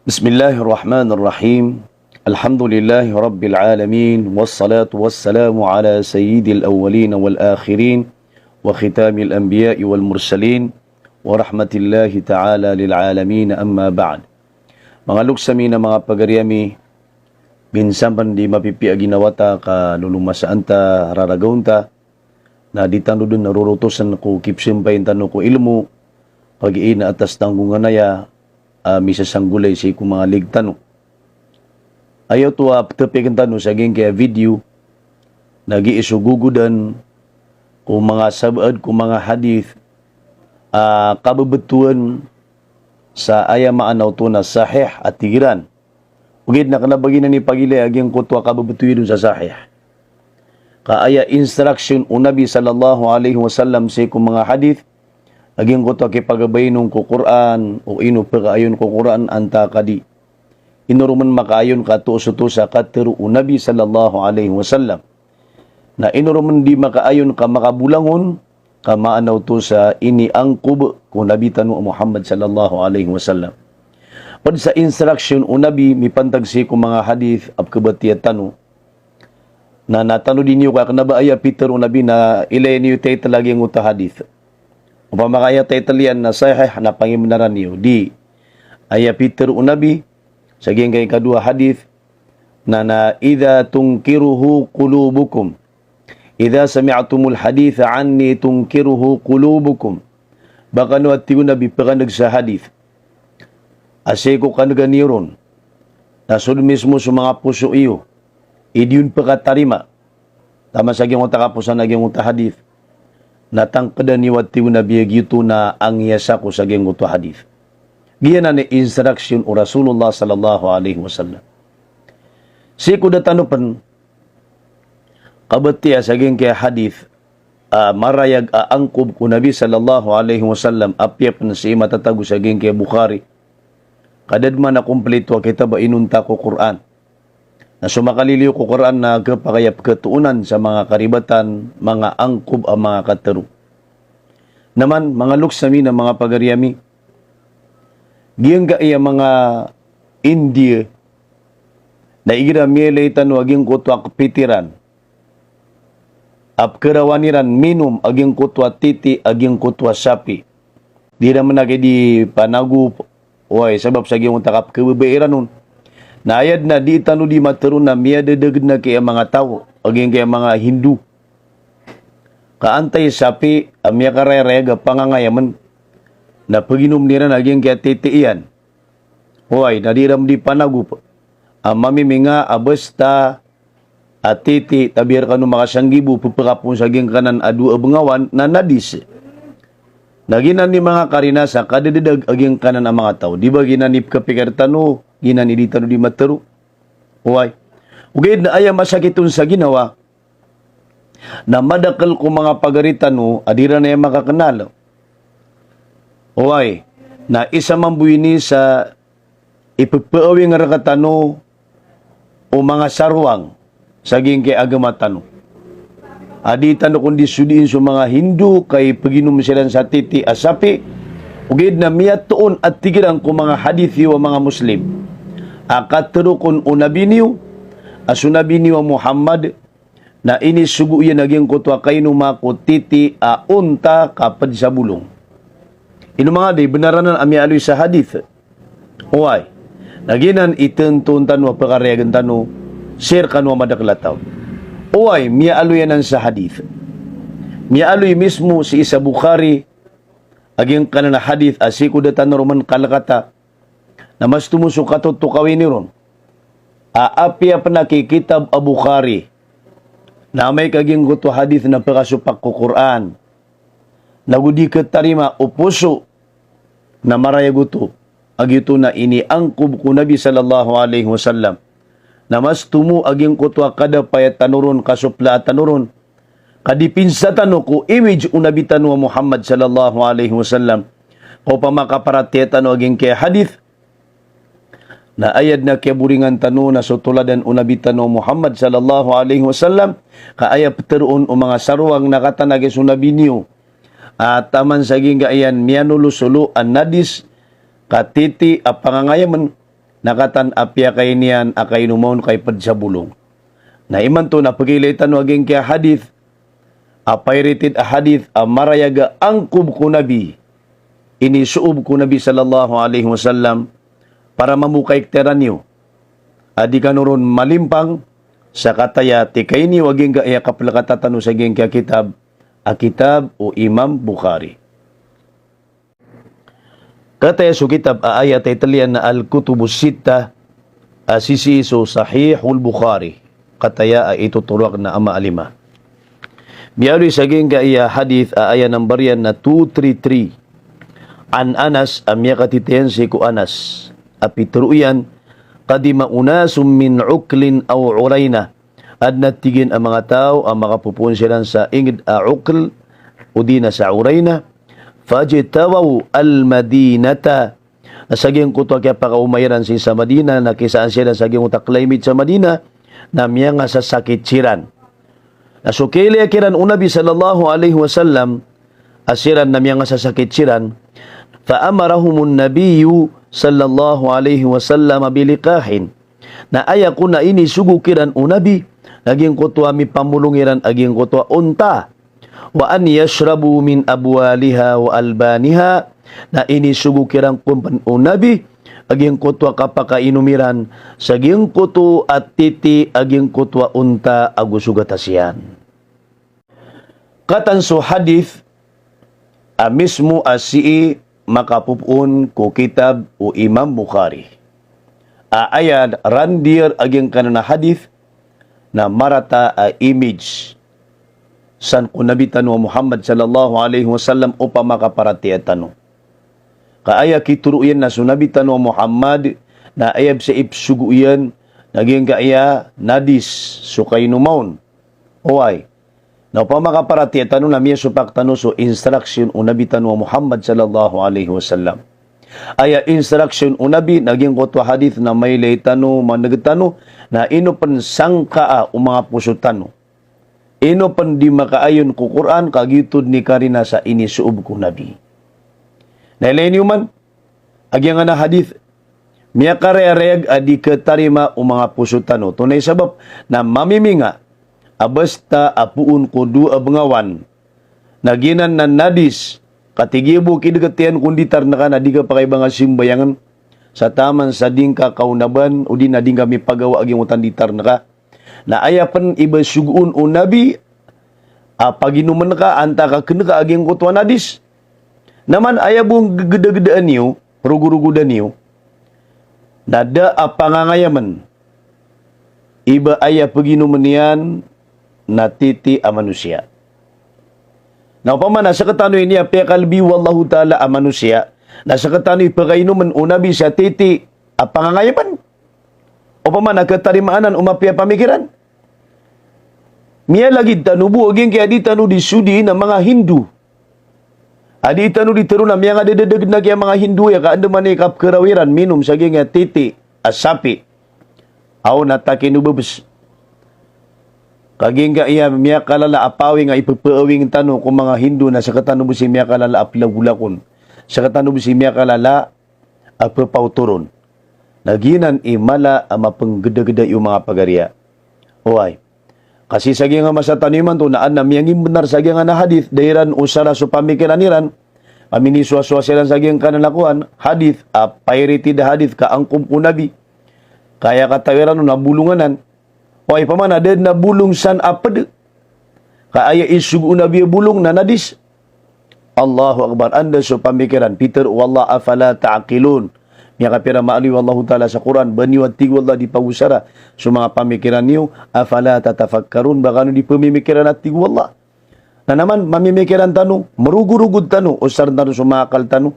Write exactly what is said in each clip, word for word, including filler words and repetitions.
Bismillahirrahmanirrahim. Alhamdulillahi Rabbil Alamin. Wassalatu wassalamu ala sayyidil awwalin wal akhirin. Wa khitamil anbiya'i wal mursalin. Wa rahmatillahi ta'ala lil alamin. Amma ba'd. Manga loks ami na manga pagari ami, minsan pn di mapipiya ginawa ta ka lolomasaan ta, raragawn ta, na di tano dn rorotosan ko kipsmpay tano ko ilmo, kagiya na atas tanggongan aya a misasanggola sii ko manga lig tano. Aya oto a ptpikn tano sa giyangkaya video, na gii so gogodan ko manga sabaad ko manga hadith a kabebetowan sa aya maana oto na sahih a tig iran. Ogaid na kna ba giyanan i pagilaya giyangkoto a kabebetowi dn sa sahih. Ka aya instruction o Nabi sallallahu alaihi wasallam sii ko manga hadith a giyangkoto a kipagabain on ko Qur'an, o ino pkaayon ko Qur'an antaa ka di. Ino ron man makaayon ka toos oto sa katharo o Nabi sallallahu alaihi wasallam. Na ino ron man di makaayon ka makabolang on, ka maana oto sa iniangkob ko Nabi tano a Muhammad sallallahu alaihi wasallam. Pd sa instruction o Nabi mipantag sii ko manga hadith a pkhabatiya tano. Na, na tanodi niyo ka kna ba aya pitharo o Nabi na ilaya niyo title a giyangkoto a hadith. Opama ka aya title iyan na sahih na pangimbenaran iyo. Di. Aya pitharo o Nabi sa giyangkai kadowa a hadith, na, na, "Idha tunkiruhu qulubukum. Idha sami'tumul haditha anni tunkiruhu qulubukum." Ba kano, a tig o Nabi, pkan'g sa hadith a sii ko kan'gan iyo ron, na so dn mismo so manga poso iyo i di on pkatarima. Taman sa giyangkoto a kaposan a giyangkoto a hadith, na tangkda niyo, a tig o Nabi, a giyoto na angiyasa ko sa giyangkoto a hadith. Giyanan i instruction o Rasulullah sallallahu alaihi wasallam. Sii ko da tano pn kabatiya sa giyangkai a hadith a marayag a angkob ko Nabi sallallahu alaihi wasallam, apiya pn sii matatago sa giyangkai a Bukhari. Ka da dn man a komplito a kitab a inonta ko Qur'an. Na so makaliliyo ko Qur'an na khapakay a pkhatoonan sa manga karibatan, manga angkob a manga katharo. Na man, manga loks ami na manga pagari ami, giyangkai a manga India, na igira miyailay tano a giyangkoto a kpit iran a pkharawan iran minom a giyangkoto a titi a giyangkoto a sapi. Di iran man aki di panagop, oway, sabap sa giyangkoto a kapkhababai iran on. Na aya dn a di tano di matharo na miyadadadag dn aki a manga taw a giyangkai a manga Hindu. Ka antai sapi a miyakarayarayag a pangangayamn, na pginomn iran a giyangkai a titi iyan. Oway, na di iran di panagop a mamiminga a basta a titi, tabiya rkano makasanggibo, pphakapoon sa giyangkanan a dowa a bngawan, na najis. Na giyanan i manga karina sa kadadadag a giyangkanan a manga taw. Di ba giyanan i pkhapikir tano, giyanan i di tano di matharo. Oway. Ogaid na aya masakit on sa ginawa na madakl ko manga pagari tano a di iran aya makaknal. Oway. Na isa mambo ini sa ipphawing rktano o manga sarowang sa giyangkai a agama tano. A di tano kon di sodiin so manga Hindu ka ipginom siran sa titi a sapi. Ogaid na miyatoon a tig iran ko manga hadith iyo a manga Muslim a katharo kon o Nabi niyo a so Nabi niyo a Muhammad na inisogo iyan a giyangkoto a kainoma ko titi a onta ka pd sa bolong. Ino manga di, bnar anan a miyaaloy sa hadith? Oway. Na giyanan i tnton tano a pkarayagn tano, sii rkano a madakl a taw. Oway, miyaaloy anan sa hadith. Miyaaloy mismo sii sa Bukhari a giyangkanan a hadith a sii ko da tano ron man kalkata, na mas tomo so katotokawi niyo ron a apiya pn aki kitab a Bukhari na amay ka giyangkoto a hadith na pkasopak ko Qur'an, na go di khatarima o poso, na marayag oto a giyoto na iniangkob ko Nabi sallallahu alaihi wasallam. Na mas tomo a giyangkoto a kadapaya tano ron, kasoplaa tano ron, ka dipinsa tano ko image o Nabi tano a Muhammad sallallahu alaihi wasallam. Ka opama ka paratiyaya tano a giyangkai a hadith, na aya dn a kiyaboringan tano na so toladan o Nabi tano a Muhammad sallallahu alaihi wasallam, ka aya ptharoon o manga sarowang na katanagi so Nabi niyo a taman sa giyangkaiyan miyanolosolo a najis, ka titi a pangangayamn, na katan a piyakainiyan a kainomon ka iped sa bolong. Na imanto na pegilayi tano a giyangkaya hadith, a pirated a hadith, a marayag a angkob ko Nabi, inisoob ko Nabi sallallahu alaihi wasallam, para mambo kaikteran iyo a di kano ron malimpang sa kataya tikaini o a giyangkaya kapelekata tano sa giyangkaya kitab, a kitab o Imam Bukhari. Kataya so kitab a aya title iyan na Al-Kutubus Sittah, a sisii so Sahihul Bukhari. Kataya a itotoro akn a ama a lima. Miyaaloy sa giyangkaya hadith a aya number iyan na two three three. An Anas, a miyakatitayan sii ko Anas a pitero iyan, "Qadima unasun min Uqlin aw Uraynah." Aden a tig iyan a manga taw a makapopoon siran sa inged a Uql, odi na sa Uraynah. Fajtawaw al-Madinata. Na sa giyangkoto a kiyapakaoma iran sii sa Madinah, na kisaan siran sa giyangkoto a climate sa Madinah, na miyangasasakit siran. Na so kiyailaya kiran o Nabi sallallahu alaihi wasallam, a siran na miyangasasakit siran, fa amarahumun Nabiyyu sallallahu alaihi wasallam biliqahin. Na aya kon a inisogo kiran o Nabi, na giyangkoto a mipamolong iran a giyangkoto a onta. Wa an yashrabu min abwaliha wa albaniha. Na inisogo kiran kon pen o Nabi a giyangkoto a kapakainom iran sa giyangkoto a titi a giyangkoto a onta ago so gatas iyan. Katan so hadith a mismo a sii makapopoon ko kitab o Imam Bukhari. A aya randir a giyangkanan a hadith na marata a image san ko Nabi tano a Muhammad sallallahu alaihi wasallam opama ka paratiyaya tano. Ka aya kitoro iyan na so Nabi tano a Muhammad na aya bes a ipsogo iyan na giyangkaya nadis so kainomon. Oway. Na opama ka paratiyaya tano na miyasopak tano so instruction o Nabi tano a Muhammad sallallahu alaihi wasallam. Aya instruction o Nabi na giyangkoto a hadith na mailay tano, maneg tano, na ino pen sangkaa o manga poso tano. Ino pen di makaayon ko Qur'an, ka giyoto den i karina sa inisoob ko Nabi. Na ilay niyo man a giyangkanan a hadith, miyakarayarayag a di ketarima o manga poso tano. Tonaa i sabap? Na mamiminga a basta a poon ko dowa a bengawan na giyanan na nadis, ka tig iyan bo, kidegetiyan ko nditar neka na di ka pakaiba nga simbayangen sa taman sa di ngka kaonaban, odi na di ngka mipagawa a giyangkoto a nditar neka. Na aya pen i ba sogoon o Nabi a paginomen ka antaa ka ken ka a giyangkoto a nadis. Na man aya bo nggegedagedaan iyo, rogorogodan iyo, na da a pangangayamen i ba aya peginomen iyan na titi a manosiya. Na opama na sekatano ini a piyakalebi o Allahu Ta'ala a manosiya, na sekatano i pekainomen o Nabi sa titi a pangangayamen. Opama na ketarimaan anan o mapiya pamikiran. Miyalagid tano bo a giyangkaya di tano di sodi na manga Hindu. A di tano di tero na miyangadededeg na giya manga Hindu aya ka andamanaya i kapekeraw iran minom sa giyangkaya titi a sapi. Aw na taki no bebes. Ka giyangkaya miyakalala a pawing a ipepeawing tano ko manga Hindu na sekatano bes i miyakalala a pelagolakon. Sekatano bes i miyakalala a pepaotoron. Na giyanan i mala a mapenggedageda iyo manga pagariya. Oway. Ka sii sa giyangkaya masa tano imanto na aden a miyangimbenar sa giyangkanan a hadith, da iran osara so pamikiran iran, a minisowasowa siran sa giyangkanan a kowan, hadith, a pirated hadith ka angkob ko Nabi. Ka aya katawi ran on na bolong anan. Oway, opama na da den a bolong san a ped. Ka aya isogo o Nabi a bolong na nadis. Allahu Akbar. Anda so pamikiran? Pitero o Allah, "Afala ta'qilun?" Miyakapira maaloy o Allahu Ta'ala sa Qur'an, ba niyo, a tig o Allah, di pagosara so manga pamikiran iyo, "Afala tatafakkarun?" Ba kano di pemimikiran, a tig o Allah. Na naman, mamimikiran tano, merogorogod tano, osaren tano so manga akal tano.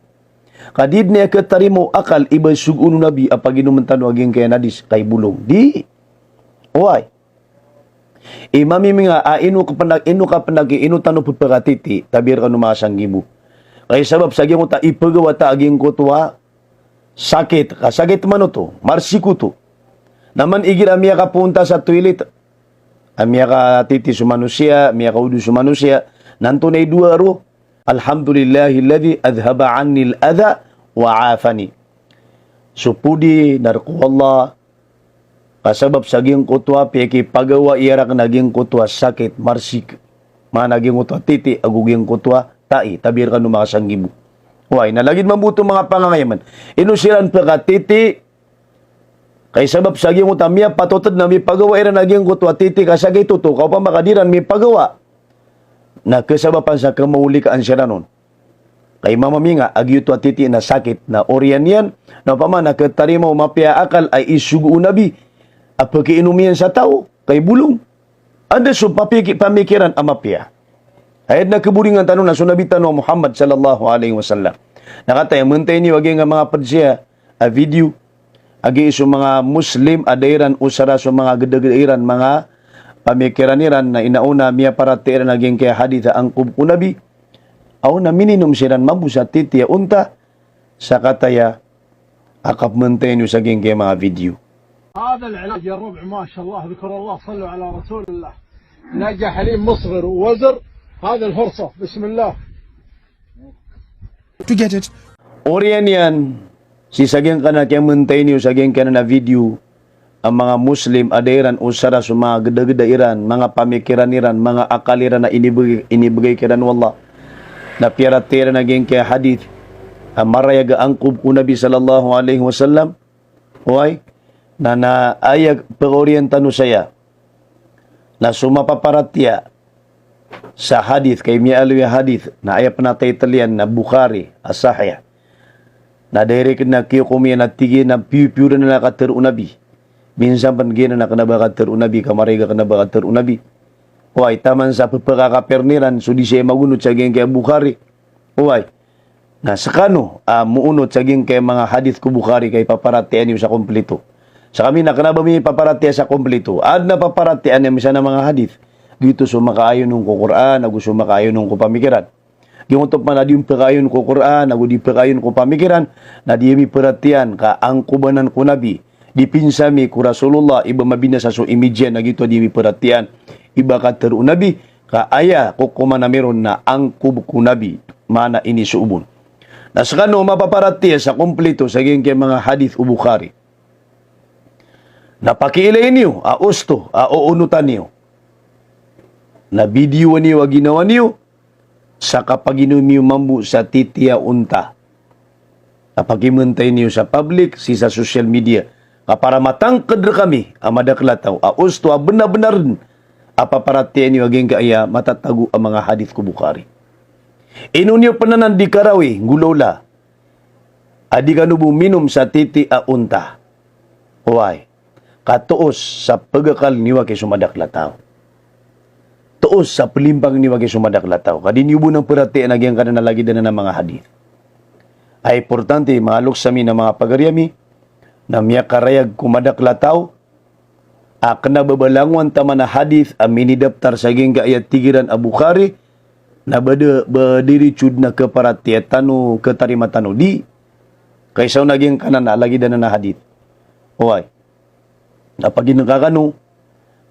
Ka di den aya ketarima o akal i ba sogoon o Nabi a paginomen tano a giyangkaya nadis, ka i bolong. Di. Oway. I mamiminga a ino kapendak, ino kapendak, ino tano pepakatiti, tabi rekano manga sanggibo. Ka i sabap sa giyangkoto a ipegawa ta a giyangkoto a sakit, ka sakit man oto, marsiko oto. Na man igira miyakapoon ta sa toilet, a miyakatiti so manosiya, miyakaodo so manosiya, na antonaa i dowa ron, "Alhamdulillahilladhi adhhaba 'annil adha wa 'afani." so podi, na rk o Allah, ka sabap sa giyangkoto a piyakipagawa iyan rakn a giyangkoto a sakit, marsik, maana giyangkoto a titi ago giyangkoto a tai, tabi rkano makasanggibo. Oway, na lagid mambo oto manga pangangayaman. Ino siran pkatiti, ka sabap sa giyangkoto a miyapatot dn a mipagawa iran a giyangkoto a titi ka sakit oto, ka opama ka di ran mipagawa, na kasabapan sa kamaolikaan siran on. Ka i mamaminga a giyoto a titi na sakit, na oriyan iyan, na opama na katarima o mapiya a akal a isogo o Nabi a pakiinom iyan sa taw, ka i bolong. Anda so papiki-, pamikiran a mapiya. Aya dn a kaboringan tano na so Nabi tano a Muhammad sallallahu alaihi wasallam. Na kataya, mantay niyo a giyangkai a manga pd saya a video, a giya so manga Muslim a da iran osara so manga gdagda iran manga pamikiran iran, na inaona miyaparatiyaya iran a giyangkai a hadith a angkob ko Nabi. Aw na mininom siran mambo sa titi a onta, sa kataya a kapmantay niyo sa giyangkai a manga video. هذا العلاج يا الربع، ما شاء الله، ذكر الله، صلوا على رسول الله. نجا حليم مصغر ووزر، هذه الفرصة، بسم الله. To get it. Oriyan iyan, sii sa giyangkanan a kiyamantay niyo sa giyangkanan a video, a manga Muslim a da iran osara so manga gdagda iran, manga pamikiran iran, manga akal iran a inibgay, inibgay kiran o Allah. Na piyaratiyaya iran a giyangkai a hadith a marayag a angkob ko Nabi sallallahu alaihi wasallam. Oway, na, na aya pkaoriyan tano saya na so mapaparatiyaya sa hadith, ka i miyaaloy a hadith, na aya pn a title iyan na Bukhari a sahih. Na direct na kiyokom iyan a tig iyan a piyopiyo dn a katharo o Nabi. Minsan pn giyanan a kna ba katharo o Nabi, ka marayag a kna ba katharo o Nabi. Oway, taman sa pphakakapirn iran so di saya magonot sa giyangkai a Bukhari. Oway. Na skano a moonot sa giyangkai a manga hadith ko Bukhari ka ipaparatiyaya niyo sa komplito. Skami na kna ba mi paparatiyaya sa komplito. Adn a paparatiyaya niyan misan a manga hadith. Giyoto so makaayon on ko Qur'an, ago so makaayon on ko pamikiran. Giyoto pman a di pkaayon ko Qur'an, ago di pkaayon ko pamikiran, na di ami paratiyayaan ka angkob anan ko Nabi. Di pinsa mi ko Rasulullah, i ba mabinasa so image iyan, na giyoto a di ami paratiyayaan. I ba katharo o Nabi, ka aya kokoman ami ron na angkob ko Nabi, maana inisoobon. Na skano mapaparatiyaya sa komplito sa giyangkai a manga hadith o Bukhari, na pakiilay niyo a osto a oonotan iyo. Na video niyo a ginawa niyo sa kapaginom iyo mambo sa titi a onta. A pakimantay niyo sa public, sii sa social media. Ka para matangkd rkami a madakl a taw a osto a bnar-bnar dn a paparatiyaya niyo a giyangkai a matatago a manga hadith ko Bukhari. Ino niyo pn anan di karawi, nggolawla, a di kano bo minom sa titi a onta. Oway. Ka toos sa pagakal niyo aki so madakl a taw. Toos sa plimpang niyo aki so madakl a taw. Ka di niyo bo nan paratiyayaan a giyangkanan a lagid anan a manga hadith. A importante, manga loks ami na manga pagari ami, na miyakarayag ko madakl a taw a kna ba langowan taman a hadith a minidaptar sa giyangkai a tig iran a Bukhari, na ba da, ba diritso dn a kaparatiyaya tano, katarima tano, di. Ka isa on a giyangkanan a lagid anan a hadith. Oway. Na paginngka kano,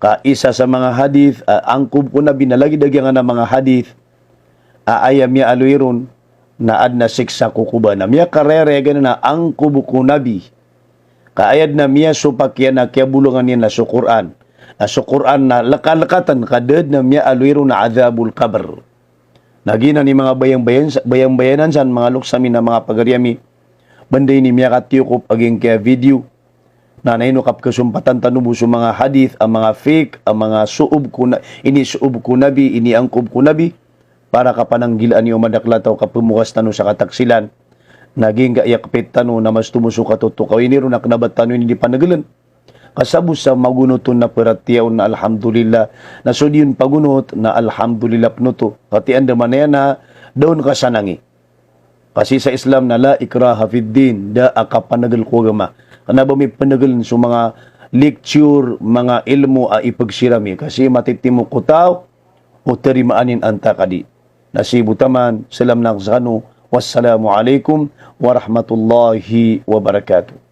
ka isa sa manga hadith a angkob ko Nabi na lagid a giyangkanan a manga hadith a aya miyaaloy ron na adn a siksa ko koba. Na miyakarayarayag anan a angkob ko Nabi. Ka aya dn a miyasopak iyan a kiyabolongan iyan na so Qur'an. Na so Qur'an na lkalkatn ka da dn a miyaaloy ron a adhabul qabr. Na giyanan i manga bayang-bayan-, bayang-bayanan san, manga loks ami na manga pagari ami. Banda ini miyakatiyokop a giyangkai a video. Na, na ino kapkhasompatan tano bo so manga hadith a manga fake, a manga soob ko na, inisob ko Nabi, iniangkob ko Nabi, para kapananggilaan iyo a madakl a taw, kapmokas tano sa kataksilan. Na giyangkai a kpit tano na mas tomo so katotokawi niyo ron a kna ba tano ini di panagln. Ka sabot sa magonot on na paratiyaya on na alhamdulillah. Na so di on pagonot na alhamdulillah pn oto. Ka tig iyan da manaya na da on kasanangi. Ka sii sa Islam na la ikraha fid din, da a kapanagl ko agama. Kna ba mi panagln so manga lecture, manga ilmo a ipagsiram i. Ka sii matitimo ko taw o tarimaan iyan antaa ka di. Na sii bo taman, salam na skano. Wassalamu alaikum warahmatullahi wabarakatuh.